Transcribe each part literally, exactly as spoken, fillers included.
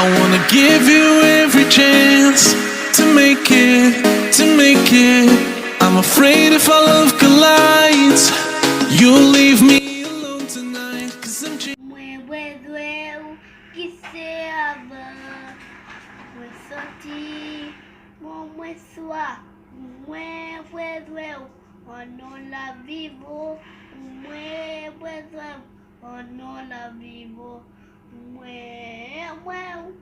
I wanna give you every chance to make it, to make it. I'm afraid if our love collides, you'll leave me alone tonight. 'Cause I'm changed. Mwen bezwen ou ki se avan. Mwen santi bon, mwen swa. Mwen bezwen ou. An non la vivo. Mwen bezwen ou. An non la vivo. Mwen, mwen.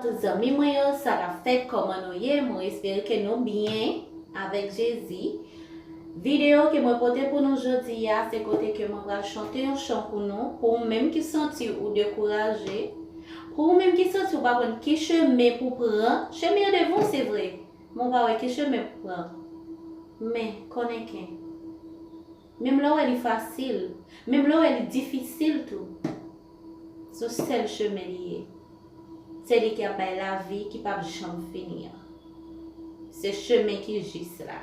Tout zanmi mwen yo, sa k ap fèt, kòman nou ye? Mwen espere ke nou byen avèk Jezi. Videyo ke mwen pote pou nou jodi a, se kote ke mwen pral chante yon chan pou nou, pou ou menm ki santi ou dekouraje, pou ou menm ki santi ou pa konn ki chemen pou pran, chemen an devan w, se vre, men w pa wè ki chemen pou pran. Men, konnen ke, menm lè w wè li fasil, menm lè w wè li difisil tou, se yon sèl chemen li ye. Se li ki ap bay lavi ki p ap janm fini an. Se chemen ki jis la.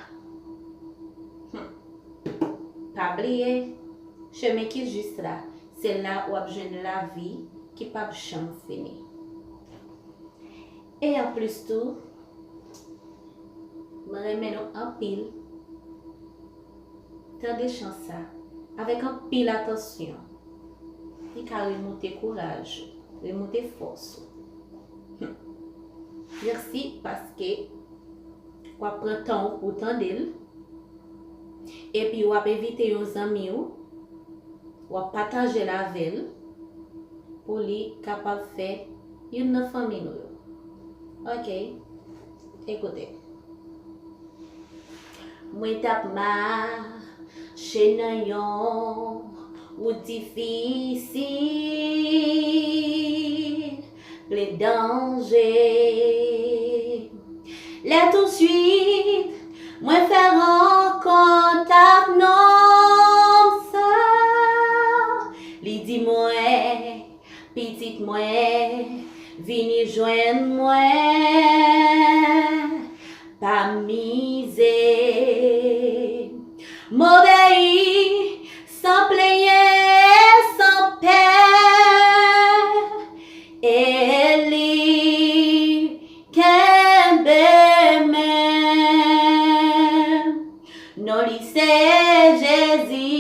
Hmm. Pa bliye, chemen ki jis la, se la w ap jwenn lavi ki p ap janm fini. E anplis tou, mwen renmen nou anpil. Tande chan sa avèk anpil atansyon. Li ka remoute kouraj ou, remoute fòs ou. Hmm. Mèsi paske w ap pran tan w pou w tande l. Epi w ap envite yon zanmi w, w ap pataje l avè l pou li kapab fè youn nan fanmi nou yo. Ok, ekoute. Mwen t ap mache nan yon wout difisil, plen danje. Lè touswit, mwen fè rankont ak nonm sa. Li di mwen, "Pitit mwen, vini jwenn mwen, pa mize." M obeyi san plenyen, san pè, e li kenbe men m. Non li se Jezi,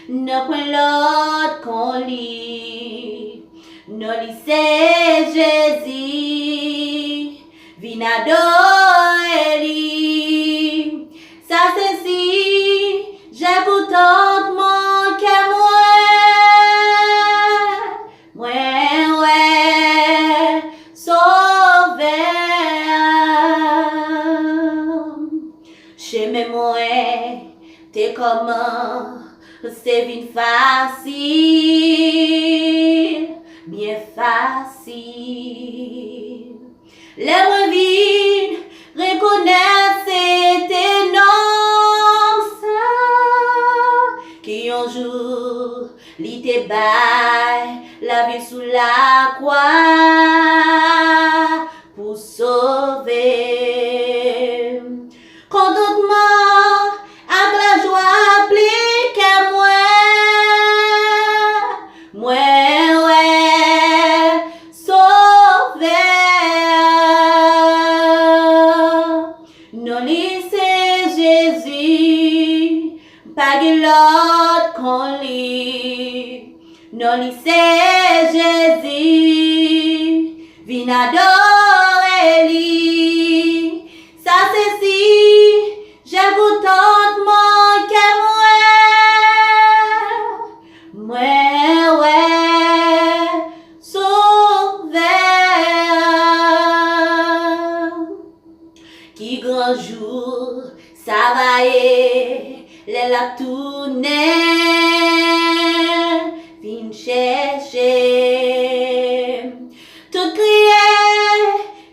nanpwen lòt kon li. Non li se Jezi, vin adore li. Sa se sijè kontantman kè mwen. Mwen wè Sovè a. Chemen mwen te kòmanse vin fasil, byen fasil. Lè mwen vin rekonèt se te nonm sa ki yon jou li te bay lavi sou lakwa pou sove m. Kontantman ak lajwa plen kè mwen. Mwen wè Sovè a. Non li se Jezi, pa gen lòt kon li. Non li se Jezi, vin adore li. Sa se sijè kontantman kè mwen. Mwen wè Sovè a. Ki gran jou sa va ye lè l ap tounen vin chèche m. Tout kriye,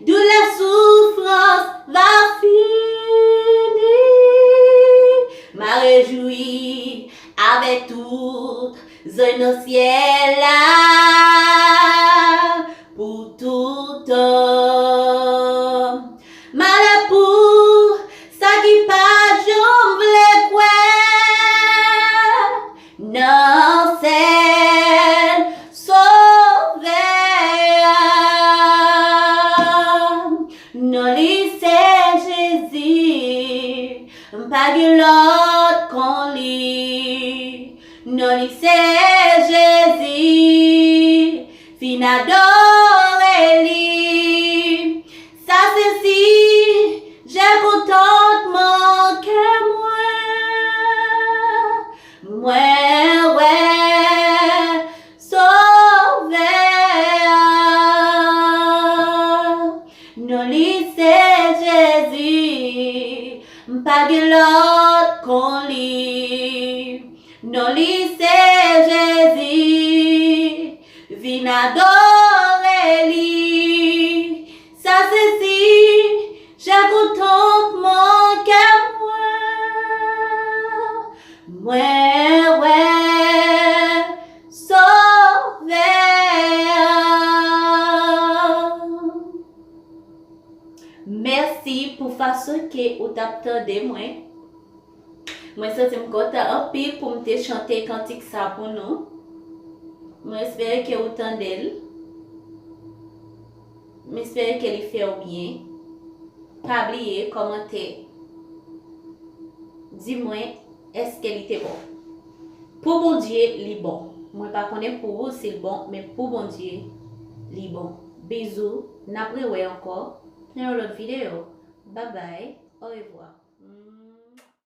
doulè, soufrans va fini. M a rejwi avèk tout zanj nan syèl la pou toutan. Malè pou sa ki pa janm vle kwè nan sèl Sovè a. N adore li. Sa se si, je kontantman kè mwen. Mwen wè Sovè a. Non li se Jezi, m pa gen lòt kon li. Non li se Jezi, vin adore li. Sa se si, je kontantman kè mwen. Mwen wè Sovè a. Mèsi pou fason ke ou t ap tande mwen. Mwen santi m kontan anpil pou m te chante kantik sa pou nou. Mwen espere ke ou tande l. Mwen espere ke li fè w byen. Pa bliye kòmante. Di mwen, èske li te bon? Pou Bondye, li bon. Mwen pa konnen pou ou si l bon, men pou Bondye, li bon. Bizou, n ap rewè ankò nan yon lòt videyo. Babay, orevwa.